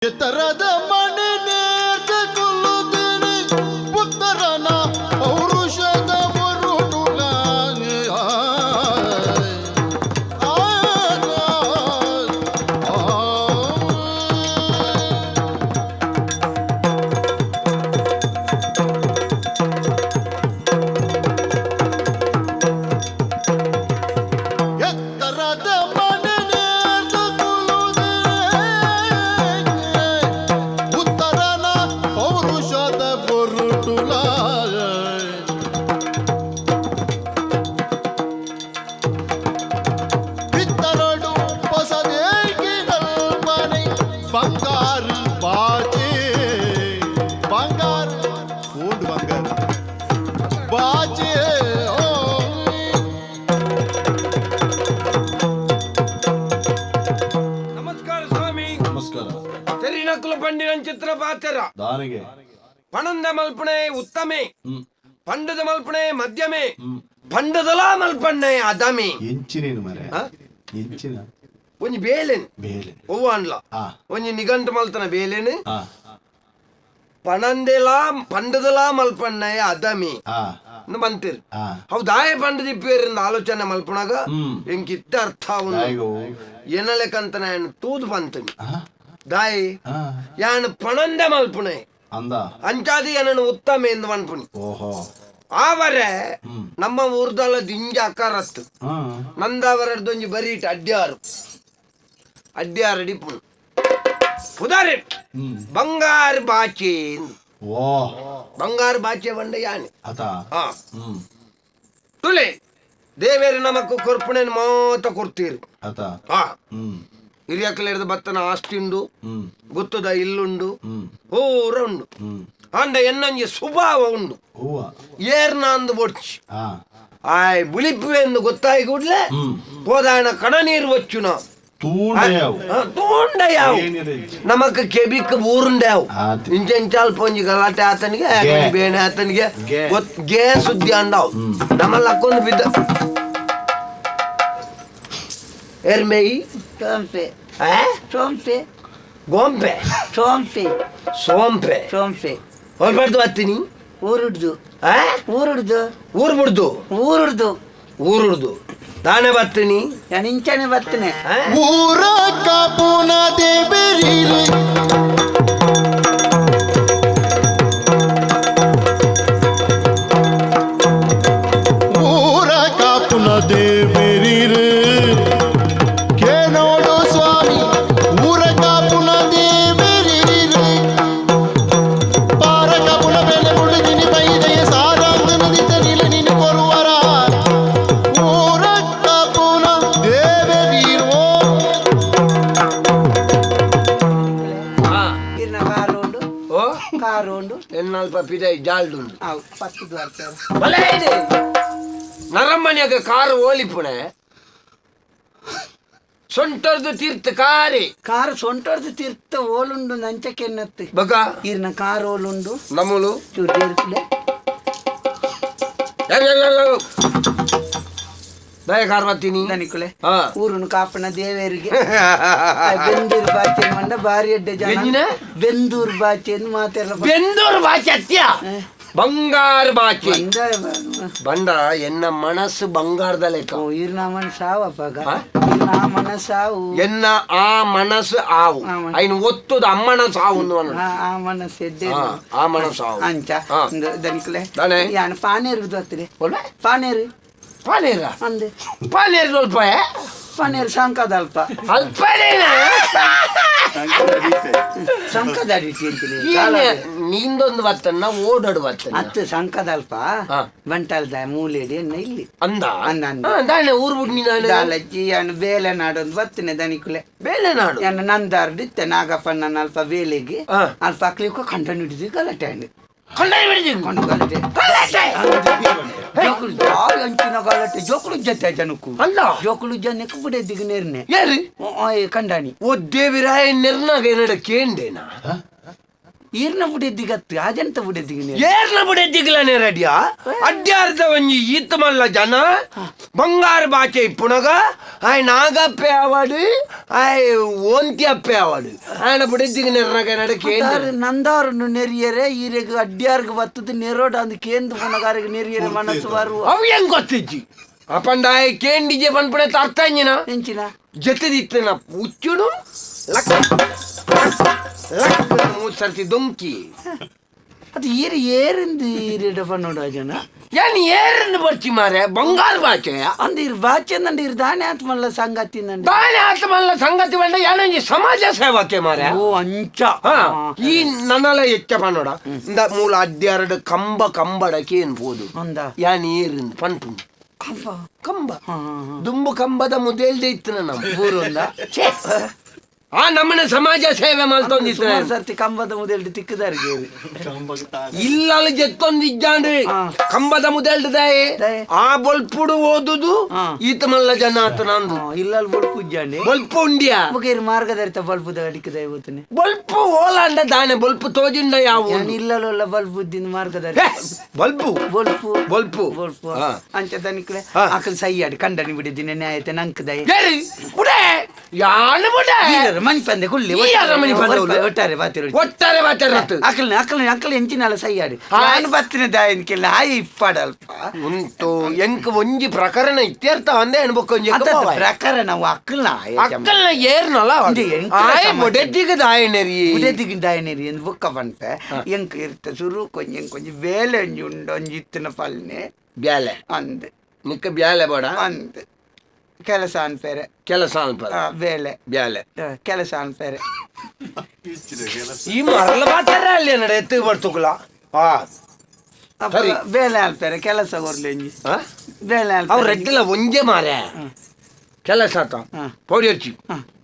ಎತ್ತರದ ಮನೆ ನೇರ್ದ ಕೊಲ್ಲುತ್ತೇನೆ ಪುತ್ರನ ಪೌರುಷದ ಮುರುಟುಲ. ಎತ್ತರದ ಮನೆ ನೇರ್ದ ಕೊಲ್ಲುತ್ತೇನೆ ಉತ್ತರನ ಪೌರುಷದ ಬೊರುಟುಲ. ಬಿತ್ತರಡು ಪೊಸದೇಗಿದಲ್ಪನೆ ಬಂಗಾರು ಬಾಚೆ ಬಂಗಾರು ಓಂಡು ಬಂಗಾರು ಬಾಚೆ ಓ. ನಮಸ್ಕಾರ ಸ್ವಾಮಿ. ನಮಸ್ಕಾರ. ತೆರಿನಕುಲು ಪಂಡಿನ ಚಿತ್ರ ಪಾತೆರ. ದಾನಿಗೆ. ಪಣಂದ ಮಲ್ಪಣೆ ಉತ್ತಮೆ, ಪಂಡದ ಮಲ್ಪಣೆ ಮಧ್ಯಮೆ, ಪಂಡದಲಾ ಮಲ್ಪಣ್ಣೆ ಅದಮೆ. ಎಂಚಿನೇನು ಮರೆ? ಆ? ಎಂಚಿನ? ಒಂಜಿ ಬೇಲೆನ್. ಬೇಲೆ. ಒವ್ವ ಅನ್ಲ. ಒಂಜಿ ನಿಘಂಟು ಮಲ್ತನ ಬೇಲೆನ್. ಪಣಂದೆಲಾ ಪಂಡದಲಾ ಮಲ್ಪಣ್ಣೆ ಅದಮೆ ಬಂತೀರ್. ಹೌದಾಯ ಪಂಡದಿಪ್ಪೇರಿಂದ ಆಲೋಚನೆ ಮಲ್ಪಣಾಗ ಎಂಕಿತ್ತ ಅರ್ಥ ಅವನು. ದಾಯಿಗೋ. ಎನಲೆಕಂತನ ತೂದು ಬಂತನಿ ದಾಯಿ ಯಾನ್ ಪಣಂದ ಮಲ್ಪುಣೆ. ಅಂದ. ಅಂಚಾದಿ ಏನನ್ನು ಉತ್ತಮ ಎಂದು ಮನ್ಪುಣಿ. ಓಹೋ. ಆವರೆ ನಮ್ಮ ಊರ್ದಲ್ಲ ದಿಂಜ ಅಕ್ಕಾರತ್ತು. ನಂದಾವರಡ್ದೊಂಜಿ ಬರೀಟ್ ಅಡ್ಯಾರು ಅಡ್ಯಾರು ಡಿಪುಣು ಪುದಾರೆ ಬಂಗಾರ ಬಾಚೆ ಎಂದು. ಓ. ಬಂಗಾರ ಬಾಚೆ ಬಂಡ ಯಾನೆ. ಅತ. ಹಾ. ತುಲೆ ದೇವೇರು ನಮಕ್ ಕೊರ್ಪುಣೆನ್ ಮಾತ ಕೊಡ್ತೀರು. ಅತ. ಹಾ. ಹಿರಿಯಕ್ಲೇರ್ದ ಬತ್ತನ ಆಸ್ತಿ ಉಂಡು. ಗೊತ್ತದ ಇಲ್ಲುಂಡು. ಪೂರ ಉಂಡು. ಅಂಡ ಎನ್ನಂಜಿ ಸ್ವಭಾವ ಉಂಡು. ಹೂವ. ಏರ್ನ ಅಂದು ಬೊಡ್ಚಿ. ಆಯ್ ಬುಲಿಪುವೆ ಎಂದು ಗೊತ್ತಾಯಿ ಕೂಡ್ಲೆ ಹೋದಾಯನ ಕಣ ನೀರು ವಚ್ಚುನ. ತೂಂಡೆಯವು. ತೂಂಡ ಯಾವ. ಏನಿದೆ? ನಮಕ್ ಕೆಬಿಕ್ ಊರುಂಡ್ಯಾವು. ಆತಿ. ಇಂಚ ಇಂಚಾಲ್ ಪೊಂಜಿ ಗಲಾಟೆ ಆತನಿಗೆ. ಗೆ. ಬೇಣೆ ಆತನಿಗೆ. ಗೆ. ಗೆ ಸುದ್ದಿ ಅಂಡಾವು ನಮ್ಮಲ್ಲಿ ಹಾಕೊಂಡು ಬಿದ್ದ ಎರ್ಮೇಯಿ. ಸೋಂಪೆ. ಆ? ಸೋಂಪೆ. ಗೊಂಪೆ. ಸೋಂಪೆ. ಸೋಂಪೆ. ಸೋಂಪೆ. ಹೊಲ್ಬಾರ್ದು ಹತ್ತೀನಿ. ಊರುಡ್ದು. ಆ? ಊರುಡ್ದು. ಊರ್ ಬಿಡ್ದು. ಊರುಡ್ದು. ಊರುಡ್ದು ತಾನೇ ಬರ್ತೀನಿ. ನಾನು ಇಂಚನೆ ಬರ್ತೇನೆ. ಆ? ಊರ ಕಾಪುನ ದೇವರಿರೆ ಊರ ಕಾಪುನ ದೇವರಿರೆ ಕೇನೋಡು ಸ್ವಾಮಿ ಊರ ಕಾಪುನ ದೇವರಿರೆ ಪಾರ ಕಾಪುನ ಬೆಲೆ ಮುಡಿದಿನಿ ಬೈದೆಯ ಸಾರಾಂಗನದಿದ್ದ ನಿಲ ನಿನ್ನ ಕೊರುವರ ಊರ ಕಾಪುನ ದೇವರಿರೋ. ಆ. ಇರ್ನ ಕಾರು ಉಂಡು. ಓ. ಕಾರು ಉಂಡು. ಎನ್ನಲ್ಪ ಪಿದೈ ಜಾಲ್ದುಂಡು. ಅವು ಪತ್ತು ಬರ್ತಾರೆ. ಬಲೆ ಇದೆ. ನರಮನೆಯಾಗ ಕಾರು ಓಲಿಪುಣೆ ಸೊಂಟರ್ದು ತೀರ್ಥ ಕಾರಿ. ಕಾರು ಸೊಂಟೊಡ್ದು ತೀರ್ಥ ಓಲುಂಡು ನಂಚಕೆನ್ನತ್ತು. ಬಗ. ಇರ್ನ ಕಾರು ಓಲುಂಡು. ನಮ್ಮಲು. ಚೂರು ದೇರ್ಪುಲೆ. ದಯ ಕಾರ್ ಬರ್ತೀನಿ. ದನಿಕುಲೆ. ಹಾ. ಊರುನು ಕಾಪಣ ದೇವರಿಗೆ ಬೆಂದೂರು ಬಾಚೆ ಮಂಡ ಬಾರಿ ಅಡ್ಡೆ ಜನ. ಎಂಜಿನ? ಬೆಂದೂರು ಬಾಚೆ ಮಾತೆಲ್ಲ ಬೆಂದೂರು ಬಾಚೆ ಅತ್ಯ ಬಂಗಾರ ಬಾಚೆ. ಬಂದ. ಬಂಡ ಎನ್ನ ಮನಸ್ಸು ಬಂಗಾರದ ಲೆಕ್ಕ. ಓ ಇರ್ನ ಮನಸ್ಸಾವಪ್ಪಾಗ. ಆ? ಇರ್ನ ಮನಸ್ಸಾವು. ಎನ್ನ ಆ ಮನಸ್ಸು ಆವು. ಆ ಮನಸ್ಸು. ಐನು ಒತ್ತುದ ಅಮ್ಮನ ಸಾವು ಅನ್ನುವನು. ಆ ಆ ಮನಸ್ಸು ಎದ್ದೆ. ಆ, ಆ ಮನಸ್ಸು ಆವು. ಅಂಚ. ಆ. ದನಿಕುಲೆ. ದಾನೆ? ಯಾನ್ ಪಾನೇರು ಗೊತ್ತಿದೆ? ಒಲ್ವೆ? ಪಾನೇರು. ಪಾನೇರ. ಅಂದೆ. ಪಾನೇರ್ ಸ್ವಲ್ಪ. ಪಾನೇರು ಸಂಕದಲ್ಪ. ಅಲ್ಪನೇನ. ಸಂಕದ ಅಡಿಟಿ ಅಂತೀನಿ. ನಿಂದೊಂದು ಬತ್ತನ್ನ ಓಡಾಡು ಬತ್ತನ್ನ. ಅತ್ತು ಸಂಕದಲ್ಪ. ಆ. ಬಂಟಾಲ್ದ ಮೂಲೆಡಿ ಎನ್ನ ಇಲ್ಲಿ. ಅಂದ. ಅಂದ, ಅಂದ. ಆ, ದಾನೆ ಊರು ಬಿಟ್ಟು ನೀನು ದಾಲಜ್ಜಿ ಯಾನ್ ಬೇಲೆ ನಾಡೊಂದು ಬತ್ತಿನ ದನಿಕುಲೆ. ಬೇಲೆ ನಾಡು. ಯಾನ್ ನಂದಾರ್ಡಿತ್ತೆ ನಾಗಪ್ಪನ ಅಲ್ಪ ಬೇಲೆಗೆ. ಆ. ಅಲ್ಪ ಅಕ್ಲಿಕ್ಕ ಕಂಡ ಹಿಡಿದು ಗಲಾಟೆ ಅಂಡು. ಕೊಂಡಾಡಿ ಬಿಡ್ತೀನಿ. ಕೊಂಡು ಗಲಾಟೆ. ಗಲಾಟೆ. ಜೋಕುಲು ಜಾರಿ ಅಂಚಿನ ಗಲಾಟೆ ಜೋಕುಲು ಜೊತೆ ಜನಕ್ಕು. ಅಲ್ಲ. ಜೋಕುಲು ಜನಕ್ಕೆ ಬಿಡೆದಿಗೆ ನೇರ್ನೆ. ಯಾರು? ಕಂಡಾಣಿ. ಓ ದೇವಿರಾಯ ನಿರ್ನಾಗ ಏನಡ ಕೇಂಡೇನಾ? ಈರ್ನ ಬುಡೆದ್ದಿಗತ್ತು ಆಜಂತ ಬುಡೆದ್ದಿಗೆ. ಏರ್ನ ಬುಡೆದ್ದಿಗ್ಲನೆ ರೆಡಿಯಾ ಅಡ್ಡಾರ್ದ ಒಂಜಿ ಈತ್ ಮಲ್ಲ ಜನ ಬಂಗಾರ ಬಾಚೆ ಇಪ್ಪುನಗ ಆಯ್ ನಾಗಪ್ಪೆ ಆವಾಡು, ಆಯ್ ಓಂತಿ ಅಪ್ಪೆ ಆವಾಡು, ಆಯನ ಬುಡೆದ್ದಿಗ ನೆರ್ನಗ ನಡಕ್ಕೆ. ನಂದಾರನ್ನು ನೆರಿಯರೆ ಈರೆಗ್ ಅಡ್ಡಿಯಾರ್ಗ್ ಬತ್ತದ ನೆರೋಡ ಅಂದ್ ಕೇಂದ್ರ ಪುನಗಾರಿಗೆ ನೆರಿಯರೆ ಮನಸ್ಸು ಬರುವ. ಅವು ಹೆಂಗ್ ಗೊತ್ತಿಜ್ಜಿ ಅಪಂಡ ಆಯ್ ಕೇಂಡಿಜೆ ಪನ್ಪುಣೆ ಅರ್ಥ ಇಂಜಿನ. ಎಂಚಿನ? ಜೊತೆದಿತ್ತನ ಹುಚ್ಚುನು ಲಕ್ ಲಕ್ ಮೂರು ಸರ್ತಿ ದೊಂಕಿ. ಅದು ಈರು ಏರಿಂದ ಈರಿಡ ಪನ್ನೋಡು ಜನ. ಏನ್ ಏರನ್ನು ಬರ್ಚಿ ಮಾರೆ, ಬಂಗಾರ ಬಾಚೆ. ಅಂದ್ ಇರ್ ಬಾಚೆ ನಂದು ಇರ್ ದಾನೆ ಆತ್ ಮಲ್ಲ ಸಂಗತಿ ನಂದು. ತಾನೇ ಆತ ಮಲ್ಲ ಸಂಗತಿ ಬಂಡ ಏನೊಂಜಿ ಸಮಾಜ ಸೇವಕೆ ಮಾರೆ. ಓ ಅಂಚ. ಹಾ, ಈ ನನ್ನಲ ಹೆಚ್ಚ ಪನ್ನೋಡ ಇಂದ ಮೂಲ ಅಡ್ಡಾರಡು ಕಂಬ ಕಂಬಡಕ್ಕೆ ಏನ್ ಪೋದು. ಅಂದ. ಯಾನ್ ಏರಿಂದ ಪನ್ಪು. ಅಬ್ಬ. ಕಂಬ. ಹಾ, ಹಾ, ಹಾ. ದುಂಬು ಕಂಬದ ಮುದೇಲ್ದೆ ಇತ್ತು ನಮ್ಮ ಊರುಂದ. ಛೇ! ಆ ನಮ್ಮನೆ ಸಮಾಜ ಸೇವೆ ಮಲ್ತೊಂದಿತ್ತು. ಸುಮಾರು ಸರ್ತಿ ಕಂಬದ ಮುದೆಲ್ಡು ತಿಕ್ಕದಾರಿಗೆ. ಇಲ್ಲಲ್ಲ ಜೆತ್ತೊಂದಿಜ್ಜಾಂಡ್ರಿ. ಕಂಬದ ಮುದೆಲ್ಡ್ದಾಯೆ. ದಾಯೆ. ಆ ಬೊಲ್ಪುಡು ಓದುದು. ಈತ ಮಲ್ಲ ಜನ ಆತ ನಂದು. ಇಲ್ಲಲ್ಲಿ ಬೊಲ್ಪು ಉಜ್ಜಾಂಡಿ. ಬೊಲ್ಪು ಉಂಡಿಯಾ. ಬೊಕ ಮಾರ್ಗದರಿತ ಬಲ್ಪುದ ಅಡಿಕದ ಹೋತನೆ. ಬೊಲ್ಪು ಓಲಾಂಡ ದಾನೆ ಬೊಲ್ಪು ತೋಜಿಂಡ ಯಾವ. ಯಾನ್ ಇಲ್ಲಲ್ಲ ಬಲ್ಪು ಉದ್ದಿನ ಮಾರ್ಗದರಿ. ಬಲ್ಪು. ಬೊಲ್ಪು. ಬೊಲ್ಪು. ಬೊಲ್ಪು. ಅಂಚ ತನಿಕ್ಲೆ. ಅಕಲ್ ಸೈಯಾಡು ಕಂಡನಿ ಬಿಡಿದಿನ ನ್ಯಾಯತೆ ನಂಕದಯ. ಏರಿ, ಬುಡೆ ಯಾನು ಬುಡೆ. ಮಣಿಪಂದೆ ಕುಳ್ಳಿ. ಈ ಯಾರ ಮಣಿಪಂದೆ ಉಲ್ಲೆ? ಒಟ್ಟಾರೆ ಬಾತಿರು. ಒಟ್ಟಾರೆ ಮಾತಾಡತ್ತು. ಅಕಲ್ನ ಅಕಲ್ನ ಅಕಲ್ ಎಂಚಿನಾಲ ಸೈಯಾಡು. ನಾನು ಬತ್ತಿನ ದಾಯನ್ ಕೆಲ್ಲ ಹಾಯ್ ಇಪ್ಪಾಡಲ್ಪ. ಉಂಟು ಎಂಕ್ ಒಂಜಿ ಪ್ರಕರಣ ಇತ್ಯರ್ಥ ಅಂದೆ ಅನ್ಬೊಕ್ಕೊಂಜಿ. ಅತ್ತ ಪ್ರಕಾರ ನಾವು ಅಕ್ಕಲ್ನ. ಅಕ್ಕಲ್ನ ಏರ್ನಲ್ಲ. ಇಂದೆ ಎಂಕ್ಲ ಆಯ್ ಸಮಾಜ. ಬೊಡೆದ್ದಿಗ ದಾಯನೆರಿ. ಉದಯದಿಗಿನ ದಾಯನೇರಿ ಎಂದು ಬೊಕ್ಕ ಪನ್ಪೆ ಎಂಕ್ ಇರ್ತ ಸುರು ಕೊಂಚ ಎಂಕ್ ಒಂಜಿ ಬೇಲೆ ಒಂಜಿ ಉಂಡು ಒಂಜಿ ಇತ್ತಿನ ಪಲ್ನೆ. ಬ್ಯಾಲೆ. ಅಂದ್. ನಿಕ್ಕ ಬ್ಯಾಲೆ ಬೇಡ. ಅಂದ್ ಕೆಲಸ ಅನ್ಪೇರೆ. ಕೆಲಸ ಅಲ್ಪ. ಬೇಲೆ. ಬ್ಯಾಲೆ. ಕೆಲಸ ಅನ್ಪೇರೆ. ಈ ಮರಳ ಮಾತಾರ ಅಲ್ಲಿ ನಡೆ ಎತ್ತು ಬರ್ತುಕುಲ ಆ ಸರಿ. ಬೇಲೆ ಅನ್ಪೇರೆ ಕೆಲಸ ಕೊರ್ಲಿ ಒಂಜಿ ಬೇಲೆ ಅವ್ ಅನ್ಪೇರೆ. ರೆಡ್ಡಿಲ ಒಂಜೆ ಮಾರೆ ಕೆಲಸ ಆತ. ಪೌಡಿ ಹಚ್ಚಿ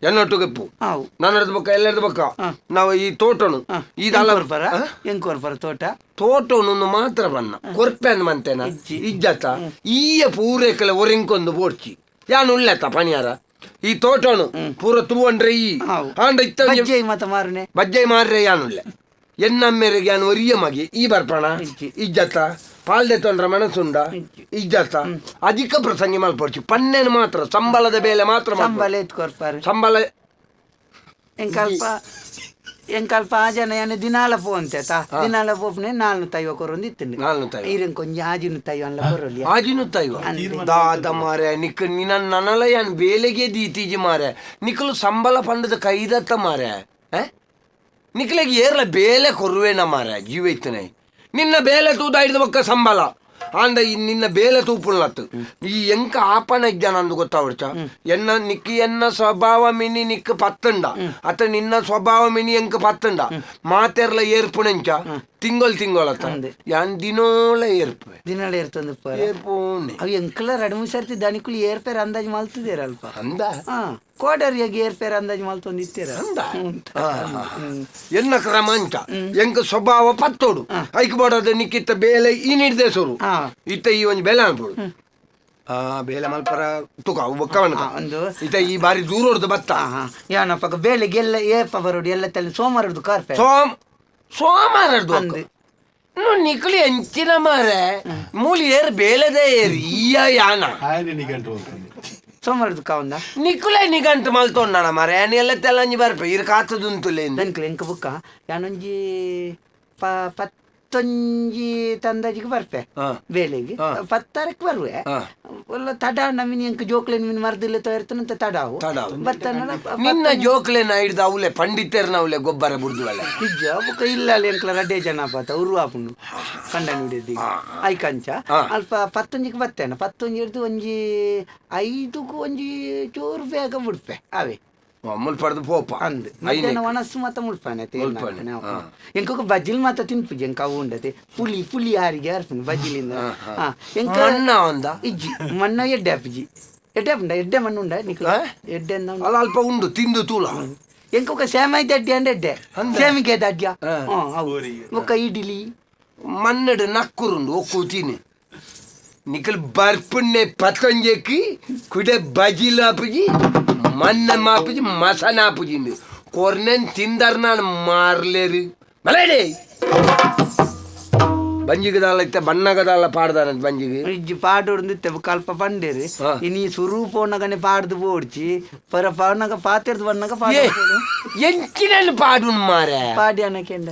ಎನ್ನೊಟ್ಟಿಗೆ ಇಪ್ಪು. ಅವು. ನಾನು ಬೊಕ್ಕ ಎಲ್ಲರದು ಬೊಕ್ಕ ನಾವು ಈ ತೋಟನು ಈ ಎಂಕ್ ಕೊರ್ಪರ, ಎಂಕ್ ಕೊರ್ಪರ ತೋಟ? ತೋಟನು ಮಾತ್ರ ಬಣ್ಣ ಕೊರ್ಪೆ ಅಂದ್ ಮಂತೇನ. ಇಜ್ಜಿ. ಇಜ್ಜತ್ತ ಈಯ ಪೂರೇಕಲೆ ಒರಿಂಕೊಂದು ಬೋಡ್ಚಿ ಯಾನ್ ಉಲ್ಲೆತ್ತ ಪನಿಯಾರ ಈ ತೋಟನು ಪೂರ ತೂವಂಡ್ರೆ ಈ ಹಾವು. ಆಂಡ ಇತ್ತ ಬಜ್ಜೆ ಮತ ಮಾರುನೆ. ಬಜ್ಜೈ ಮಾರ್ರೆ ಯಾನುಲ್ಲೆ ಎನ್ನಮ್ಮೆರೆಗೆ ಯಾನು ಒರಿಯ ಮಗಿ ಈ ಬರ್ಪಣ. ಇಜ್ಜಿ. ಇಜ್ಜತ್ತ ಪಾಲ್ದೆ ತೊಂಡ್ರ ಮನಸ್ಸುಂಡ. ಇಜ್ಜಿ. ಇಜ್ಜತ್ತ ಅಧಿಕ ಪ್ರಸಂಗಿ ಮಲ್ಪೊಡ್ಚಿ ಪನ್ನೆನು ಮಾತ್ರ ಸಂಬಳದ ಬೇಲೆ ಮಾತ್ರ ಮಲ್ಪೊಡ್ಚಿ. ಸಂಬಳ ಎತ್ ಕೊರ್ಪಾರೆ? ಸಂಬಳ. ಎಂಕಲ್ಪ ಎಂಕಲ್ಪ ಆ ಜನ ಏನ ದಿನಾಲ ಪೋಂತೆ ತಾ ದಿನಾಲ ಪೋಪನೆ ನಾಲ್ನು ತೈವ ಕೊರೊಂದು ಇತ್ತು. ನಾಲ್ನು ತೈವ. ಈರೆನ್ ಕೊಂಜಿ ಆಜಿನು ತೈವ ಅಲ್ಲ ಕೊರೊಲಿ. ಆಜಿನು ತೈವ ದಾದ ಮಾರೆ ನಿಕ್ ನಿನ್ನ ನನಲ ಯಾನ್ ಬೇಲೆಗೆ ದೀತೀಜಿ ಮಾರೆ, ನಿಕಲು ಸಂಬಳ ಪಂಡದ ಕೈದತ್ತ ಮಾರೆ. ನಿಕ್ಲೆಗ್ ಏರ್ಲ ಬೇಲೆ ಕೊರುವೇನ ಮಾರೆ ಜೀವ ಇತ್ತನೆ ನಿನ್ನ ಬೇಲೆ ತೂದ ಹಿಡಿದ ಬೊಕ್ಕ ಸಂಬಳ ಆಂಡ ಈ ನಿನ್ನ ಬೇಲೆ ತೂಪುಳ್ಳತ್ತು ಈ ಎಂಕ ಆಪನ ಇಜ್ಜಾನ ಅಂದು ಗೊತ್ತಾವಡ್ಚ ಎನ್ನ ನಿಕ್ ಎನ್ನ ಸ್ವಭಾವ ಮಿನಿ ನಿಕ್ ಪತ್ತುಂಡ ಅತ ನಿನ್ನ ಸ್ವಭಾವ ಮಿನಿ ಎಂಕ ಪತ್ತುಂಡ ಮಾತೆರ್ಲ ಏರ್ಪುಣಂಚ ತಿಂಗೊಳ್ ತಿಂಗೊಳತ್ತ. ಅಂದೆ. ಯಾನ್ ದಿನೋಲ ಏರ್ಪುವೆ. ದಿನಾಲ ಏರ್ತೊಂದು ಪೋರೆ. ಏರ್ಪುನೆ. ಅವು ಎಂಕಲ ರಡು ಮೂರು ಸರ್ತಿ ದನಿಕುಲು ಏರ್ಪೇರ್ ಅಂದಾಜು ಮಲ್ತದೇರ ಅಲ್ಪ. ಅಂದ. ಹಾ, ಕೋಡರಿಯಾಗಿ ಏರ್ಪೇರ್ ಅಂದಾಜು ಮಲ್ತೊಂದು ಇತ್ತೀರ. ಅಂದ. ಎನ್ನ ಕ್ರಮ ಅಂಚ ಎಂಕ ಸ್ವಭಾವ ಪತ್ತೋಡು ಐಕ್ ಬೋಡದ ನಿಕ್ಕಿತ್ತ ಬೇಲೆ ಈ ನೀಡ್ದೆ ಸುರು. ಇತ್ತ ಈ ಒಂಜಿ ಬೇಲೆ ಅನ್ಪೋಡು ಆ ಬೇಲೆ ಮಲ್ಪರ ತುಕ ಅವು ಬೊಕ್ಕವನ. ಒಂದು ಇತ್ತ ಈ ಬಾರಿ ದೂರೋಡ್ದು ಬತ್ತ. ಹಾ, ಯಾನಪ್ಪ ಬೇಲೆಗೆ ಎಲ್ಲ ಏಪ ಬರೋಡು ಎಲ್ಲ ತಲೆ ಸೋಮವಾರದ್ದು ಕಾರ್ಪೆ. ಸೋಮ್ ಸೋಮಾರದ್ದು. ಅಂದು. ನಿಕ್ಲಿ ಎಂಚಿನ ಮಾರೆ ಮೂಲಿ ಏರ್ ಬೇಲೆದೇ ಏರ್ ಈಯ ಯಾನ. ఆయన ನಿಘಂಟು ಹೋಗ್ತಾನೆ. ಸೋಮವಾರದ್ದು ಕಾವಂದ. ನಿಕುಲೆ ನಿಗಂಟು ಮಲ್ತೊಂಡಣ ಮಾರೆ ಯಾನ್ ಎಲ್ಲ ತೆಲಂಜಿ ಬರ್ಪೆ ಇರ್ ಕಾತದುಂತುಲೆ. ದನಿಕುಲು ಎಂಕ ಬುಕ್ಕ ಯಾನೊಂಜಿ ಪತ್ತೊಂಜಿ ತಂದಾಜಿಗೆ ಬರ್ಪೆ. ಬೇಲೆಗೆ. ಪತ್ತಾರಕ್ಕೆ ಬರುವೆ. ಒಲ್ಲ ತಡ ನಮಿನಿ ಎಂಕ ಜೋಕ್ಲೆನ್ ಮಿನ್ ಮರ್ದಿಲ್ಲ ತೋರ್ತನಂತ ತಡಾವು. ತಡಾವು. ಬತ್ತನಲ್ಲ. ನಿನ್ನ ಜೋಕ್ಲೆನ ಹಿಡ್ದು ಅವಲೆ ಪಂಡಿತರ್ನ ಅವಲೆ ಗೊಬ್ಬರ ಬುಡ್ದುವಲ್ಲ. ನಿಜ ಬುಕ್ಕ ಇಲ್ಲ ಅಲ್ಲಿ ಎಂಕ್ಲ ರಡ್ಡೆ ಜನ ಪಾತ ಉರು ಆಪುಂಡು ಕಂಡನಿ ಹಿಡಿದು ಐಕಂಚ. ಅಲ್ಪ ಪತ್ತೊಂಜಿಗೆ ಬತ್ತೇನ, ಪತ್ತೊಂಜಿ ಹಿಡ್ದು ಒಂಜಿ ಐದಕ್ಕೂ ಒಂಜಿ ಚೂರು ಬೇಗ ಬಿಡ್ಪೆ ಅವೇ. ಮುಲ್ಪಡ್ದು ಪೋಪ. ಅಂದ್ ಮಧ್ಯಾಹ್ನ ಒಣಸು ಮಾತ ಮುಲ್ಪಾನೆ. ಮುಲ್ಪಾನೆ. ಎಂಕೊಕ ಬಜ್ಜಿಲ್ ಮಾತ ತಿನ್ಪುಜಿ ಎಂಕ ಅವು ಉಂಡತೆ ಪುಲಿ ಪುಲಿ ಹಾರಿಗೆ ಅರ್ಪುಂಡು ಬಜ್ಜಿಲಿಂದ. ಹಾ ಎಂಕ ಮಣ್ಣ ಒಂದ. ಇಜ್ಜಿ ಮಣ್ಣ ಎಡ್ಡೆ ಆಪುಜಿ, ಎಡ್ಡೆ ಆಪುಂಡ ಎಡ್ಡೆ ಮಣ್ಣು ಉಂಡ ನಿಕ್ಲ? ಎಡ್ಡೆ ಅಂದ ಉಂಡು. ಅಲ್ಲ ಅಲ್ಪ ಉಂಡು ತಿಂದು ತೂಲ. ಎಂಕೊಕ ಸೇಮಾಯಿ ದಡ್ಡಿ ಅಂಡ ಎಡ್ಡೆ. ಅಂದ? ಸೇಮಿಗೆ ದಡ್ಯ. ಅವು ಬೊಕ್ಕ ಇಡ್ಲಿ. ಮಣ್ಣಡು ನಕ್ಕುರುಂಡು ಒಕ್ಕು ತಿನ್ನು ನಿಕಲ್ ಬರ್ಪುಣ್ಣೆ ಪತ್ತೊಂಜೆಕ್ಕಿ ಕುಡೆ ಬಜಿಲ್ ಆಪುಜಿ ಮಣ್ಣ ಮಾಪುಜಿ ಮಸನ ಆಪುಜಿ ಕೊರ್ನೆನ್ ತಿಂದರ್ ನಾನು ಮಾರ್ಲೇರು ಮಲೇಡಿ ಬಂಜಿಗೆ ದಾಲ ಇತ್ತ ಬಣ್ಣಗ ದಾಲ ಪಾಡ್ದಾನ ಬಂಜಿಗೆ ಇಜ್ಜಿ ಪಾಡೊಡ್ದು ಕಲ್ಪ ಪಂಡೇರು. ಇನಿ ಸುರು ಪೋನಗನೆ ಪಾಡ್ದು ಪೋಡ್ಚಿ ಪರ ಪಾಡ್ನಗ ಪಾತೆರ್ದು ಬಣ್ಣಗ ಏ ಪಾಡ ಎಂಚಿನಲ್ಲಿ ಪಾಡುನ್ ಮಾರೆ. ಪಾಡ್ಯಾನ ಕೆಂಡ.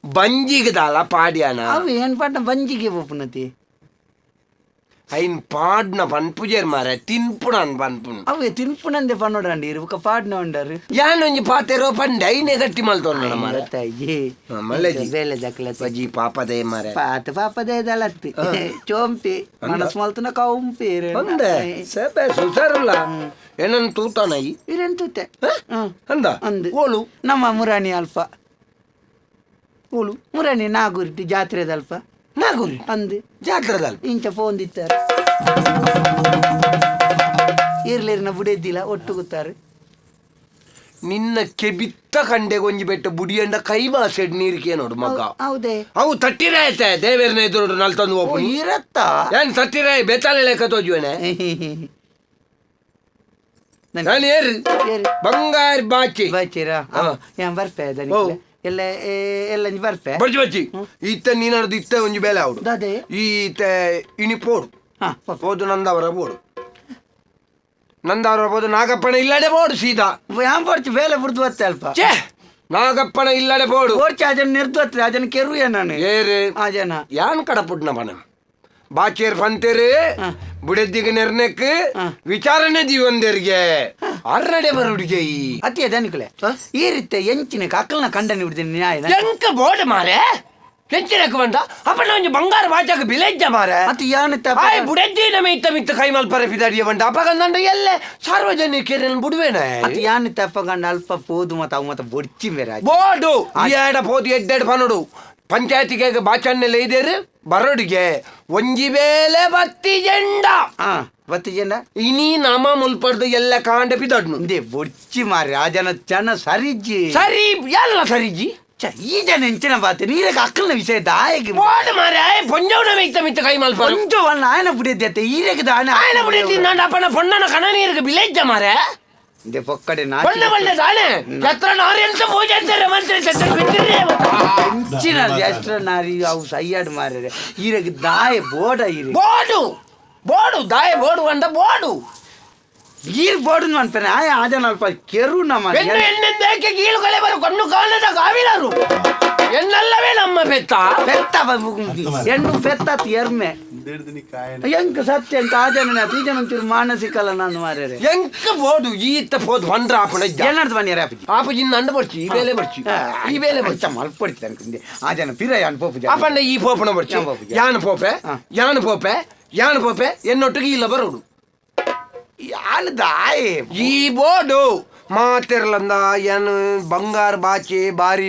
ಬಂಜಿಗೆ ದಾಲ ಪಾಡ್ಯಾನ. ಅವು ಏನ್ ಪಾಡ್ನ ಬಂಜಿಗೆ ಪೋಪುನತಿ. ಐನ್ ಪಾಡ್ನ ಪನ್ಪುಜೇರ್ ಮಾರೆ, ತಿನ್ಪುಣನ್ ಪನ್ಪುನ್. ಅವು ತಿನ್ಪುನಂದೆ ಪನ್ನೋಡಂಡಿ ಇರುಕ ಪಾಡ್ನ ಉಂಡರು. ಯಾನ್ ಒಂಜಿ ಪಾತೆರೋ ಪಂಡೆ ಐನೆ ಗಟ್ಟಿ ಮಲ್ತೊಂಡ ಮಾರೆ. ಗೊತ್ತಾಯ್ಜಿ. ಮಲ್ಲೆಜಿ. ಬೇಲೆ ದಕ್ಲ ಬಜಿ ಪಾಪದೇ ಮಾರೆ. ಪಾತ ಪಾಪದೇ ದಲತ್ತಿ ಚೋಂಪಿ ಮನಸ್ ಮಲ್ತನ ಕೌಂಪಿ. ಅಂದೆ ಸೇಬೆ ಸುಸಾರಲ್ಲ ಏನನ್ ತೂತಾನ ಈ. ಇರೇನ್ ತೂತೆ? ಅಂದ? ಅಂದು. ಓಲು? ನಮ್ಮ ಮುರಾಣಿ ಅಲ್ಪ. ಓಲು? ಮುರಾಣಿ ನಾಗೂರ್ಟಿ ಜಾತ್ರೆದಲ್ಪ. ನಾಗೂರಿ? ಅಂದು. ಜಾತ್ರೆದಲ್ಪ? ಇಂಚ ಫೋನ್ ದಿತ್ತಾರೆ ಇರ್ಲಿರ್ನ ಬುಡೆದ್ದಿಲ್ಲ ಒಟ್ಟು ಕೂತಾರೆ. ನಿನ್ನ ಕೆಬಿತ್ತ ಕಂಡೆ ಒಂಜಿ ಬೆಟ್ಟ ಬುಡಿಯಂಡ ಕೈ ಬಾಸೆಡ್ ನೀರಿಗೆ ನೋಡು ಮಗ. ಹೌದೇ? ಅವು ತಟ್ಟಿರಾಯ್ತೆ ದೇವೇರ್ನ ಎದುರು ನಲ್ತಂದು ಒಪ್ಪು. ಇರತ್ತ. ಏನ್ ತಟ್ಟಿರಾಯ್ ಬೇತಾಳೆ ಲೆಕ್ಕ ತೋಜುವೆನೆ. ನಾನು ಏರು? ಏರು. ಬಂಗಾರ ಬಾಚಿ. ಬಚ್ಚಿರ. ಏನ್ ಬರ್ಪೆ? ಓ. ಎಲ್ಲ ಎಲ್ಲ ಬರ್ಪೆ. ಬಡ್ಜಿ ಬಚ್ಚಿ ಇತ್ತ ನೀನರ್ದು ಇತ್ತ ಒಂಜಿ ಬೇಲೆ ಅವಡು. ದಾದೆ? ಈತ ಇನಿ ಪೋಡು. ಹಾ. ಪೋದು ನಂದವರ ಬೋಡು, ನಂದವರ ಬೋದು ನಾಗಪ್ಪನ ಇಲ್ಲಡೆ ಬೋಡು ಸೀದಾ. ಯಾನ್ ಪಡ್ಚು ಬೇಲೆ ಬುಡ್ದು ಬತ್ತೆ ಅಲ್ಪ. ಛೇ, ನಾಗಪ್ಪನ ಇಲ್ಲಡೆ ಬೋಡು. ಓಡ್ಚಿ ಆ ಜನ ನಿರ್ದು ಬತ್ತೆ, ಆ ಜನ ಕೆರುವೆ ನಾನು. ಏರು? ಆ ಜನ. ಯಾನ್ ಕಡಪುಡ್ನ ಪನ ಬಾಚೇರ್ ಪಂತೇರು ಬುಡೆದ್ದಿಗೆ ನೆರ್ನೆಕ್ ವಿಚಾರಣೆ ದೀವಂದೆರ್ಗೆ ಅರ್ನಡೆ ಬರುಡಿಗೆ ಈ. ಅತಿ ದನಿಕುಲೆ ಈ ರೀತಿ ಎಂಚಿನ ಅಕ್ಕಲ್ನ ಕಂಡನಿ ಬಿಡ್ತೀನಿ ನ್ಯಾಯ. ಎಂಕ ಬೋಡ ಮಾರೆ, ಎಂಚಿನಕ್ ಬಂದ ಅಪ್ಪನ ಒಂಜಿ ಬಂಗಾರ ಬಾಚಾಕ ಬಿಲೆಜ್ಜ ಮಾರೆ. ಅತಿ ಯಾನ್ ಆಯ್ ಬುಡೆದ್ದಿ ನಮ್ಮ ಇತ್ತ ಮಿತ್ತ ಕೈ ಮಲ್ಪರೆ ಪಿದಾಡಿಯ ಬಂಡ ಅಪಗಂದಂಡ ಎಲ್ಲೆ ಸಾರ್ವಜನಿಕರನ್ನು ಬುಡುವೇನ. ಅತಿ ಯಾನ್ ತಪ್ಪಗಂಡ ಅಲ್ಪ ಪೋದು ಮತ್ತ ಅವು ಮತ್ತ ಬೊಡ್ಚಿ ಮೇರೆ. ಬೋಡು ಎಡ ಪೋದು ಎಡ್ಡೆಡ್ ಪನೋಡು ಪಂಚಾಯತಿಗೆ ಬಾಚನ್ನೆಲ್ಲ ಇದೇರು ಬರೋಡಿಗೆ ಒಂಜಿ ಬೇಲೆ ಬತ್ತಿ ಜೆಂಡ. ಹಾ, ಬತ್ತಿ ಜೆಂಡ. ಇನಿ ನಮ ಮುಲ್ಪಡ್ದು ಎಲ್ಲ ಕಾಂಡ ಪಿದಡ್ನು. ಇಂದೇ ಬೊಡ್ಚಿ ಮಾರೆ, ಆ ಜನ ಜನ ಸರಿಜ್ಜಿ. ಸರಿ, ಎಲ್ಲ ಸರಿಜಿ. ಛ, ಈ ಜನ ಎಂಚಿನ ಬಾತೆ ನೀರಕ್ಕೆ ಅಕ್ಕಲ್ನ ವಿಷಯ ದಾಯಗೆ. ಬೋಡು ಮಾರೆ, ಆಯ್ ಪೊಂಜೌನ ಮಿತ್ತ ಮಿತ್ತ ಕೈ ಮಲ್ಪರು. ಕೊಂಚ ವನ್ನ ಆಯನ ಬುಡಿದ್ದೆ ಈರಕ್ಕೆ ದಾನ. ಆಯನ ಬುಡೆದ್ದಿ ನಾಂಡ ಅಪ್ಪನ ಪೊಣ್ಣನ ಕಣ ನೀರಿಗೆ ಬಿಲೆಜ್ಜ ಮಾರೆ. ಇಂದೇ ಪೊಕ್ಕಡೆ ಪೊಣ್ಣ ಬಳ್ಳೆ ತಾನೆ ಎತ್ರ ನಾರಿ ಅಂತ ಪೂಜೆ ಅಂತಾರೆ ಮಂತ್ರಿ ಸೆಟ್ಟರ್ ಬಿದ್ದಿರೇ. ಎಂಚಿನ ಎಷ್ಟ್ರ ನಾರಿ ಅವು ಸೈಯಾಡ್ ಮಾರೆ, ಈರಕ್ಕೆ ದಾಯ ಬೋಡ ಈರೆ. ಬೋಡು ಬೋಡು ದಾಯ ಬೋಡು ಅಂಡ ಬೋಡು. ಈರ್ ಬೋಡು ಅನ್ಪೇನೆ ಆಯ ಆ ಜನ ಅಲ್ಪ ಕೆರು ನಮ್ಮ. ಹೆಣ್ಣು ಹೆಣ್ಣೆಂದೇಕೆ ಕೀಳುಗಳೇ ಬರು ಕಣ್ಣು ಕಾಣದ ಗಾವಿಲರು ಎನ್ನಲ್ಲವೇ ನಮ್ಮ ಪೆತ್ತ. ಪೆತ್ತ ಹೆಣ್ಣು ಪೆತ್ತ ಎರ್ಮೆ. ಎಂಕ್ ಸತ್ಯ ಎಂಕ್ ಆ ಜನ ಈ ಜನ ಒಂಚೂರು ಮಾನಸಿಕಲ್ಲ ನಾನು ಮಾರ್ರೆ. ಎಂಕ ಬೋಡು ಈತ ಪೋದು ಬಂದ್ರ ಆಪಣ. ಏನಾಡ್ದು ಬನ್ನಿ ಆಪುಜಿ. ಆಪುಜಿ ನಂಡ ಬರ್ಚಿ ಈ ಬೇಲೆ ಬರ್ಚಿ ಈ ಬೇಲೆ ಬರ್ಚಿ. ಮಲ್ಪೊಡ್ತಿ ಅನ್ಕಂದೆ ಆ ಜನ ಪಿರ ಯಾನ್ ಪೋಪುಜಿ. ಆಪಣ್ಣ ಈ ಪೋಪಣ ಬರ್ಚಿ. ಯಾನ್ ಪೋಪುಜಿ. ಯಾನ್ ಪೋಪೆ. ಯಾನ್ ಪೋಪೆ ಯಾನ್ ಪೋಪೆ ಎನ್ನೊಟ್ಟಿಗೆ ಇಲ್ಲ ಬರೋಡು. ಯಾನ್ ದಾಯೆ? ಈ ಬೋಡು ಮಾತಿರ್ಲಂದ ಏನು ಬಂಗಾರ ಬಾಚಿ ಬಾರಿ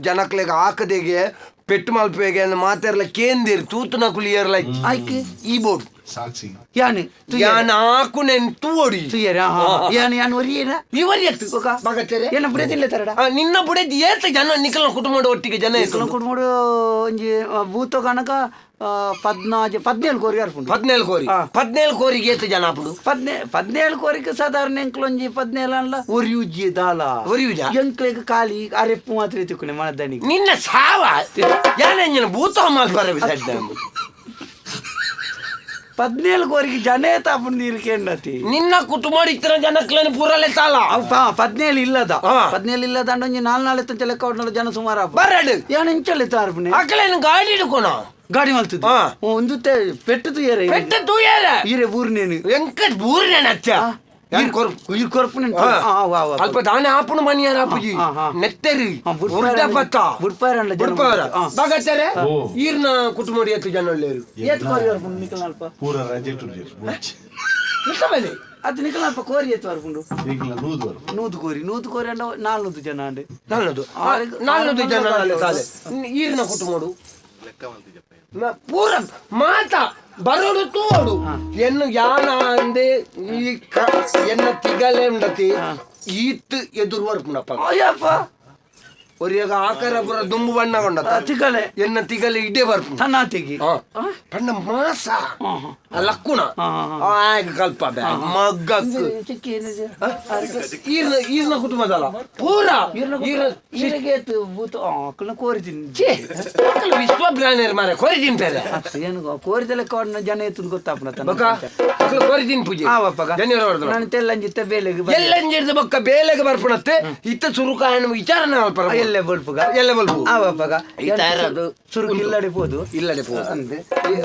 ಜನಕ್ಲೆಗ್ ಹಾಕದೆಗೆ ಪೆಟ್ಟು ಮಲ್ಪೆಗೆ ಅಂದ್ ಮಾತೆರ್ಲ ಕೇಂದಿರ್ ತೂತುನ ಕುಲಿಯರ್ಲ. ಆಯ್ಕೆ. ಈ ಬೋಡು. ಸಾಕ್ಷಿ. ಯಾನ್? ಯಾನ್ ಆಕುನೆನ್ ತೂವೊಡಿ. ತುಯ್ಯರ ಯಾನ್ ಯಾನ್ ಒರಿಯೇನ? ಇವರ್ ಎತ್ತು ಬಗತ್ತೆರೆ. ಏನ ಬುಡದಿಲ್ಲ ತರಡ. ನಿನ್ನ ಬುಡೆದಿ ಏತ ಜನ ನಿಖಲ ಕುಟುಂಬದ ಒಟ್ಟಿಗೆ ಜನ ನಿಖಲ ಕುಟುಂಬ ಒಂಜಿ ಭೂತ ಕನಕ 14 17 ಕೋರಿ ಅರ್ಪುಂಡು. 17 ಕೋರಿ? 17 ಕೋರಿಗೆ ಏತ ಜನ ಅಪ್ಪುಡು? 17 ಕೋರಿಗೆ ಸಾಧಾರಣ ಎಂಕ್ಲ ಒಂಜಿ 17 ಅಲ್ಲ ಒರಿಯುಜ್ಜಿ ದಾಲ. ಒರಿಯುಜ? ಎಂಕ್ಲೆಗ್ ಖಾಲಿ ಅರೆಪ್ಪು ಮಾತ್ರ ತಿಕ್ಕುನೆ ಮನದನಿಗೆ. ನಿನ್ನ ಸಾವ ಯಾನೆಂಜಿನ ಭೂತ ಮಲ್ಪರೆ. 17 ಕೋರಿಗೆ ಜನ ತಾಪುಂಡು ನೀರು ಕೇಂಡತಿ. ನಿನ್ನ ಕುಟುಂಬ ಇತ್ತಿನ ಜನಕ್ಲೇನು ಪೂರಲೆ ತಾಲ. ಅವು 17 ಇಲ್ಲದ. 17 ಇಲ್ಲದ ಅಂಡ ಒಂಜಿ ನಾಲ್ ನಾಲ್ ಎತ್ತಂಚ ಲೆಕ್ಕ ಉಂಟು ಜನ ಸುಮಾರು ಆಪು. ಬರಡು. ಯಾನ್ ಇಂಚಲೆ ತಾರ್ಪುನೆ. ಅಕಲೇನು ಗಾಡಿ ಹಿಡ್ಕೊಣ. ಗಾಡಿ ಮಲ್ತದ್ದು. ಒಂದು ಪೆಟ್ಟು ತುಯ್ಯರೆ. ಪೆಟ್ಟು ತೂಯರೆ. ಈರೆ ಊರ್ನೇನು. ಎಂಕ ಊರ್ನೇನು ಅಚ್ಚ ಯಾನ್ ಕೊರ್ಪು. ಈರ್ ಕೊರ್ಪುನೇನು. ವಾ, ವಾ. ಅಲ್ಪ ದಾನೆ ಆಪುಣ ಮನಿಯಾರ ಆಪುಜಿ. ಹಾ, ಹಾ. ನೆತ್ತೆರಿ. ಬುಡ್ಪಾರ ಉರ್ದ ಪತ್ತ. ಬುಡ್ಪಾರ ಅಂಡ ಜನ ಬುಡ್ಪಾರ. ಬಗತ್ತೆರೆ. ಓ. ಈರ್ನ ಕುಟುಂಬ ಎತ್ತು ಜನ ಒಳ್ಳೆಯರು. ಏತ್ ಕೋರಿ ಬರ್ಪುಂಡು ನಿಕಲ್ನ ಅಲ್ಪ? ಪೂರ ರಜೆ ಟುಲ್ಲೇರ್ ಬೊಡ್ಚಿ. ಎಂತ ಮೇಲೆ? ಅದು ನಿಕಲ್ನ ಅಲ್ಪ ಕೋರಿ ಏತ್ ಬರ್ಪುಂಡು? ಎಂಕ್ಲ ನೂದು ಬರ್ಪು. ನೂದು ಕೋರಿ, 100 ಕೋರಿ ಅಂಡ 400 ಜನ ಅಂಡೆ. 400 400 ಜನ ಅಲ್ಲ ತಾಲೆ. ಈರ್ನ ಕುಟುಂಬಡು ಪೂರ ಮಾತ ಬರೋಡು ತೋಡು ಎನ್ನು ಯಾನ ಅಂದೆ ಈ ಎನ್ನ ತಿಗಲೆ ಉಂಡತಿ ಈತ್ ಎದುರು ಬರ್ಪುಂಡಪ್ಪ. ಅಯ್ಯಪ್ಪ. ಒರಿಯಾಗ ಆಕಾರ ಪೂರ ದುಂಬು ಬಣ್ಣ ಕೊಂಡ ತಿಗಲೆ ಎನ್ನ ತಿಗಲೆ ಇಡೇ ಬರ್ಪು ತನ್ನಾತಿಗೆ ಪಂಡ ಮಾಸ ಆ ಲಕ್ಕುಣ ಆಗ ಕಲ್ಪ ಬೇ ಮಗ್ಗಕ್ ಈರ್ನ ಈರ್ನ ಕುಟುಂಬದಲ್ಲ ಪೂರ ಈರ್ನ ಈರಗೇತು ಭೂತ ಆಕಳನ್ನ ಕೋರಿ ತಿಂದು ಛೇ, ಅಕುಲು ವಿಶ್ವ ಬ್ರಾಣೆರ್ ಮಾರೆ ಕೋರಿ ತಿನ್ಪೇರೆ ಏನು ಕೋರಿದೆಲ್ಲ ಕೋಡ್ನ ಜನ ಎತ್ತುಂದು ಗೊತ್ತಾಪನ ಬೊಕ್ಕ ಅಕುಲು ಕೋರಿ ತಿನ್ಪುಜಿ ಆವಪ್ಪಗ ಜನಿವಾರ ಹೊಡ್ದ್ರು. ನಾನು ತೆಲ್ಲಂಜಿತ್ತ ಬೇಲೆಗೆ ಬಲ್ಲೆ. ಎಲ್ಲಂಜಿರ್ದ ಬೊಕ್ಕ ಬೇಲೆಗೆ ಬರ್ಪುಣತ್ತೆ ಇತ್ತ ಸುರುಕಾಯನ ವಿಚಾರನೆ ಅಲ್ಪರ ಎಲ್ಲೆ ಬಲ್ಪುಗ ಎಲ್ಲೆ ಬಲ್ಪು ಆವಪ್ಪಗ ಈ ತಯಾರಾದು ಸುರುಕು ಇಲ್ಲಡೆ ಪೋದು ಇಲ್ಲಡೆ ಪೋ ಅಂದೆ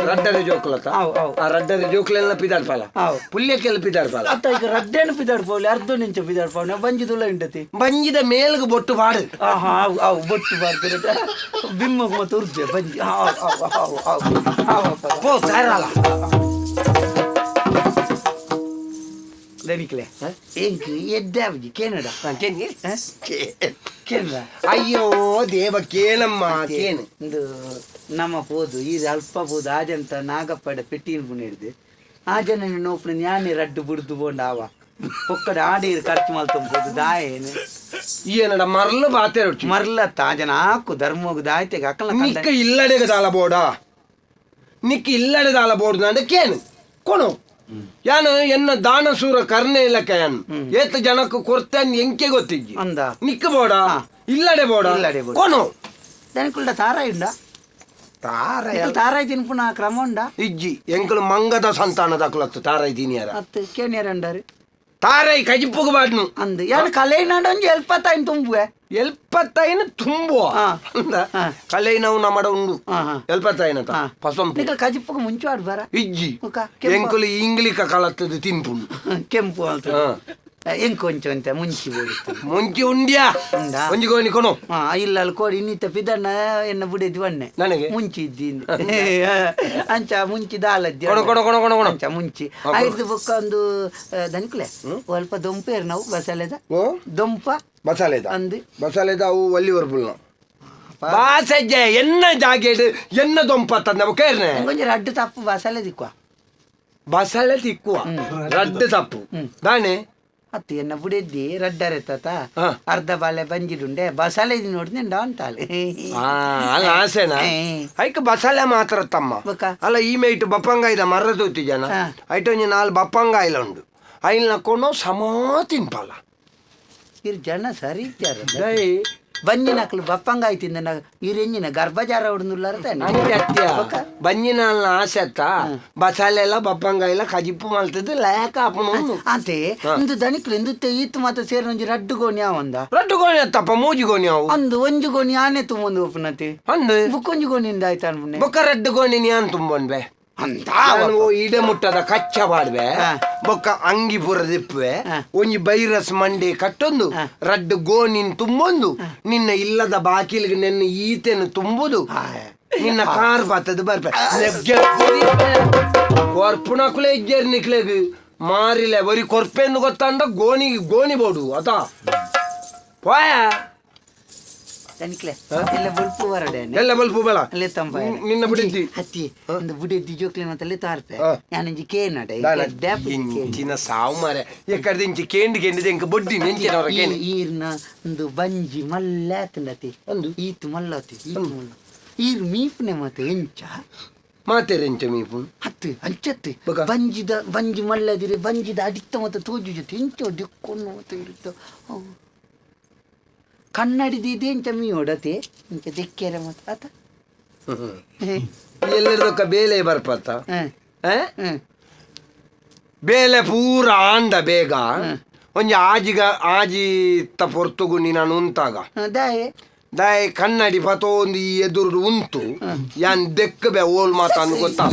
ರಡ್ಡರೆ ಜೋಕುಲತ ಆವ್, ಆವ್. ಆ ರಡ್ಡರೆ ಜೋಕುಲೆಲ್ಲ ಪಿದಾಡ್ಪಾಲ ಆವ್. ಪುಲ್ಯಕ್ಕೆಲ್ಲ ಪಿದಾಡ್ಪಾಲ ಅತ್ತ ಈಗ ರಡ್ಡೇನು ಪಿದಾಡ್ಪೋಲಿ ಅರ್ಧ ನಿಂಚ ಪಿದಾಡ್ಪೋನೆ ಬಂಜಿದುಲ್ಲ ಇಂಡತಿ ಬಂಜಿದ ಮೇಲ್ಗ್ ಬೊಟ್ಟು ಪಾಡು ಆಹಾ ಅವು ಅವು ಬೊಟ್ಟು ಬಾರ್ತಾರೆ ಬಿಮ್ಮಗ್ ಮತ್ತು ಉರ್ಜೆ ಬಂಜಿ ಆವ್ ಆವ್ ಆವ್ ಆವ್ ಆವಪ್ಪಗ ಪೋ ತಯಾರಲ್ಲ ದನಿಕ್ಲೆ ಎಂಕ್ ಎದ್ದಾವಜಿ ಕೇನಡ ಕೇನಡ ಅಯ್ಯೋ ದೇವ ಕೇನಮ್ಮ ಕೇನು ಇಂದು ನಮ್ಮ ಪೋದು ಈ ಅಲ್ಪ ಪೋದು ಆಜಂತ ನಾಗಪ್ಪಡ ಪೆಟ್ಟಿನ ಪುಣ ಹಿಡ್ದು ಆ ಜನ ನೋಪುನ ಜ್ಞಾನಿ ರಡ್ಡು ಬುಡ್ದು ಬೋಂಡ ಆವ ಪೊಕ್ಕಡ ಆಡೀರು ಖರ್ಚು ಮಲ್ತೊಂಬೋದು ದಾಯೇನು ಏನಡ ಮರ್ಲು ಬಾತೆ ರೊಟ್ಟಿ ಮರ್ಲತ್ತ ಆ ಜನ ಹಾಕು ಧರ್ಮಗ್ ದಾಯ್ತೆಗೆ ಅಕ್ಕಲ ನಿಕ್ಕ ಇಲ್ಲಡೆಗೆ ದಾಲ ಬೋಡ ನಿಕ್ಕ ಇಲ್ಲಡೆ ದಾಲ ಬೋಡು ನಂಡ ಕೇನು ಕೊಣು ಯಾನು ಎನ್ನ ದಾನಸೂರ ಕರ್ಣೆ ಇಲ್ಲಕ್ಕ ಯಾನು ಏತ ಜನಕ್ಕೆ ಕೊರ್ತೇನ್ ಎಂಕೆ ಗೊತ್ತಿಜ್ಜಿ ಅಂದ ನಿಕ್ಕ ಬೋಡ ಇಲ್ಲಡೆ ಬೋಡ ಇಲ್ಲಡೆ ಬೋಡ. ಕೊಣು ದನಿಕುಲ್ಡ ತಾರ ಉಂಡ ತಾರ ತಾರಾಯಿ ತಿನ್ಪುನ ಕ್ರಮ ಉಂಡ ಇಜ್ಜಿ ಎಂಕಲು ಮಂಗದ ಸಂತಾನದ ಕುಲತ್ತು ತಾರೈ ತಿನಿಯರ ಅತ್ತು ಕೇನಿಯರ್ ಅಂಡಾರು ತಾರೈ ಕಜಿಪ್ಪುಗು ಬಾಡ್ನು ಅಂದು ಯಾನು ಕಲೆ ನಾಡ ಒಂಜಿ ಎಲ್ಪತ್ತಾಯಿನ ತುಂಬುವೆ ಎಲ್ಪತ್ತೈನ ತುಂಬುವ ಹಾ. ಅಂದ ಹಾ. ಕಲೈನವು ನಮಡ ಉಂಡು ಹಾ, ಹಾ. ಎಲ್ಪತ್ತೈನ ಹಾ. ಪಸಂಪು ನಿಕಲ್ ಕಜಿಪ್ಪುಗು ಮುಂಚೆ ಆಡ್ ಬರ ಇಜ್ಜಿ ಮುಖ ಕೆಂಪು. ಎಂಕುಲು ಇಂಗ್ಲಿಕ ಕಲತ್ತದು ತಿನ್ಪುಂಡು ಕೆಂಪು ಅಂತ ಹಾ. ಎಂಕ್ ಒಂಚ ಅಂತೆ ಮುಂಚಿ ಬೋಡಿತ್ತು ಮುಂಚಿ ಉಂಡ್ಯಾ ಉಂಡಾ? ಒಂಜಿ ಗೋಣಿ ಕೊನು ಹಾ ಇಲ್ಲ ಅಲ್ಲಿ ಕೋಡಿ ಇನ್ನಿತ್ತ ಪಿದಣ್ಣ ಎನ್ನ ಬುಡೆದಿ ವಣ್ಣೆ ನನಗೆ? ಮುಂಚಿ ಇದ್ದೀನಿ ಅಂಚ ಮುಂಚಿ ದಾಲದ್ದಿ ಕೊಡು, ಕೊಡು, ಕೊಡು, ಕೊಡು, ಕೊಡು. ಅಂಚ ಮುಂಚಿ ಹಾ, ಕೊಡು. ಐದು ಬೊಕ್ಕ ಒಂದು ದನಿಕುಲೆ ಅಲ್ಪ ದೊಂಪೇರು ನಾವು ಬಸಲೆದ ಓ ದೊಂಪ ಬಸಾಲೆದ ಅಂದು ಬಸಾಲೆದ ಅವು ಒಲ್ಲಿ ವರ್ಪುಲ್ನ ಬಾಸಜ್ಜೆ ಎನ್ನ ಜಾಗೆಡ್ ಎನ್ನ ದೊಂಪ ತಂದ ಕೇರ್ನೆ ಒಂಜಿ ರಡ್ಡು ತಪ್ಪು ಬಸಲೆ ದಿಕ್ವ ಬಸಳೆ ತಿಕ್ಕುವ ರಡ್ಡು ತಪ್ಪು ದಾನೆ ಅತ್ತು ಎನ್ನ ಬುಡೆದ್ದಿ ರಡ್ಡರೆ ತಾತ ಹಾ. ಅರ್ಧ ಬಾಲೆ ಬಂಜಿಡುಂಡೆ ಬಸಲೆ ನೋಡಿದೆ ಅಂತಾಳೆ ಆ, ಅಲ್ಲ ಆಸೆನಾ ಏ. ಐಕ್ ಬಸಳೆ ಮಾತ್ರ ತಮ್ಮ ಬೊಕ್ಕ? ಅಲ್ಲ ಈ ಮೇಟ್ ಬಪ್ಪಂಗಾಯ್ದ ಮರ ತೂತಿ ಜನ ಹಾ. ಐಟ್ ಒಂಜಿ ನಾಲ್ ಬಪ್ಪಂಗಾಯಿಲ ಉಂಡು ಐಲ್ನ ಕೊನೋ ಸಮಾ ತಿನ್ಪಲ್ಲ ಇರ್ ಜನ ಸರಿ ಇದ್ದಾರೆ ದೈ ಬಂಜಿನಕ್ಲು ಬಪ್ಪಂಗ ಆಯ್ತಿಂದ ಇರೆಂಜಿನ ಗರ್ಭಜಾರ ಹೊಡೆದುಲ್ಲಾರ ತಾನೆ ಅಂಚೆ ಅತ್ಯ ಬಂಜಿನ ಆಸೆ ಅತ್ತ ಬಸಾಲೆ ಎಲ್ಲ ಬಪ್ಪಂಗಾಯಿಲ ಕಜಿಪ್ಪು ಮಲ್ತದ್ದು ಲೇಕ ಆಪುನು ಅಂತೆ ಇಂದು ದನಿಕ್ಲು ಇಂದು ಈತ್ ಮಾತ ಸೇರಿ ಒಂಜಿ ರಡ್ಡು ಗೋಣಿ ಅವಂದ ರಡ್ಡು ಗೋಣಿ ಅತ್ತಪ್ಪ ಮೂಜಿ ಗೋಣಿ ಅವು ಅಂದು ಒಂಜಿ ಗೋಣಿ ಆನೆ ತುಂಬೊಂದು ಒಪ್ಪನತಿ ಅಂದು ಬುಕ್ಕೊಂಜಿ ಗೋಣಿಂದ ಆಯ್ತು ಅನ್ಪುನೆ ಬೊಕ್ಕ ರಡ್ಡು ಗೋಣಿ ನೀನ್ ತುಂಬೊನ್ಬೆ ಅಂತ ನಾನು ಇಡೆ ಮುಟ್ಟದ ಕಚ್ಚ ಪಾಡ್ವೆ ಹಾ. ಬೊಕ್ಕ ಅಂಗಿ ಪೂರ ದಿಪ್ಪುವೆ ಹಾ. ಒಂಜಿ ಬೈರಸ್ ಮಂಡೆ ಕಟ್ಟೊಂದು ಹಾ. ರಡ್ಡು ಗೋಣಿನ್ ತುಂಬೊಂದು ನಿನ್ನ ಇಲ್ಲದ ಬಾಕಿಲಿಗೆ ನಿನ್ನ ಈತೆನು ತುಂಬುದು ನಿನ್ನ ಕಾರ್ ಬತ್ತದ ಬರ್ಪೆ ಕೊರ್ಪುಣಕುಲೆ ಇಜ್ಜೇರ್ ನಿಕ್ಲೆಗ್ ಮಾರಿಲೆ ಬರಿ ಕೊರ್ಪೆಂದು ಗೊತ್ತಂಡ ಗೋಣಿ ಗೋಣಿ ಬೋಡು ಅತ ಪೋಯ ದನಿಕ್ಲೆ ಎಲ್ಲ ಬುಲ್ಪು ಹೊರಡೆ ಎಲ್ಲ ಬಲ್ಪು ಬಲ ಅಲ್ಲೇ ತಂಪ ನಿನ್ನ ಬುಡಿದ್ದಿ ಹತ್ತಿ ಒಂದು ಬುಡಿದ್ದಿ ಜೋಕ್ಲಿ ಮತ್ತೆ ಅಲ್ಲಿ ತಾರ್ಪೆ ಹಾ. ಯಾನಂಜಿ ಕೇನಡ ಇಂಚಿನ ಸಾವು ಮಾರೆ ಎಕ್ಕಡ್ದಿಂಚಿ ಕೇಂಡ್ ಕೇಂಡ್ ಎಂಕ್ ಬೊಡ್ಡಿ ನೆಂಚಿನವರ ಕೇನು ಈರ್ನ ಒಂದು ಬಂಜಿ ಮಲ್ಲ ಆತಂಡತಿ ಅಂದು? ಈತು ಮಲ್ಲತಿ ಈತು ಮಲ್ಲ ಈರ್ ಮೀಪ್ನೆ ಮತ್ತೆ ಎಂಚ ಮಾತೆರೆಂಚ ಮೀಪು ಹತ್ತು ಅಂಚತ್ತು ಬೊಕ? ಬಂಜಿದ ಬಂಜಿ ಮಲ್ಲದಿರೆ ಬಂಜಿದ ಅಡಿತ್ತ ಮತ್ತೆ ತೋಜು ಜೊತೆ ಎಂಚ ದಿಕ್ಕೊಂಡು ಮತ್ತೆ ಇರುತ್ತ ಅವು. ಕನ್ನಡಿದ ಇದೆ ಎಂಚ ಮೀ ಹೊಡತೆ ಇಂಚ ದಿಕ್ಕೇರೆ ಮತ್ತೆ ಆತ ಎಲ್ಲರದೊಕ್ಕ ಬೇಲೆ ಬರ್ಪತ್ತ ಹ್ಮ್ ಆ? ಹ್ಮ್ ಬೇಲೆ ಪೂರ ಆಂಡ ಬೇಗ ಒಂಜಿ ಆಜಿಗ ಆಜಿ ತ ಪೊರ್ತುಗು ನೀನು ಉಂತಾಗ ದಾಯೆ ದಾಯೆ ಕನ್ನಡಿ ಪತೋಂದು ಈ ಎದುರು ಉಂತು ಯಾನ್ ದೆಕ್ಕ ಬೆ ಓಲ್ ಮಾತಾನು ಗೊತ್ತಾ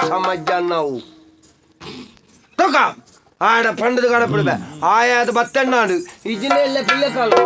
ಸಮಾಜ ನಾವು ತೊಕ ಆಡ ಪಂಡದ ಗಡಪಡ ಆಯಾದ ಬತ್ತಣ್ಣಾಡು ಇಜಿನ ಎಲ್ಲ ಪಿಳ್ಳೆ ಕಾಲು.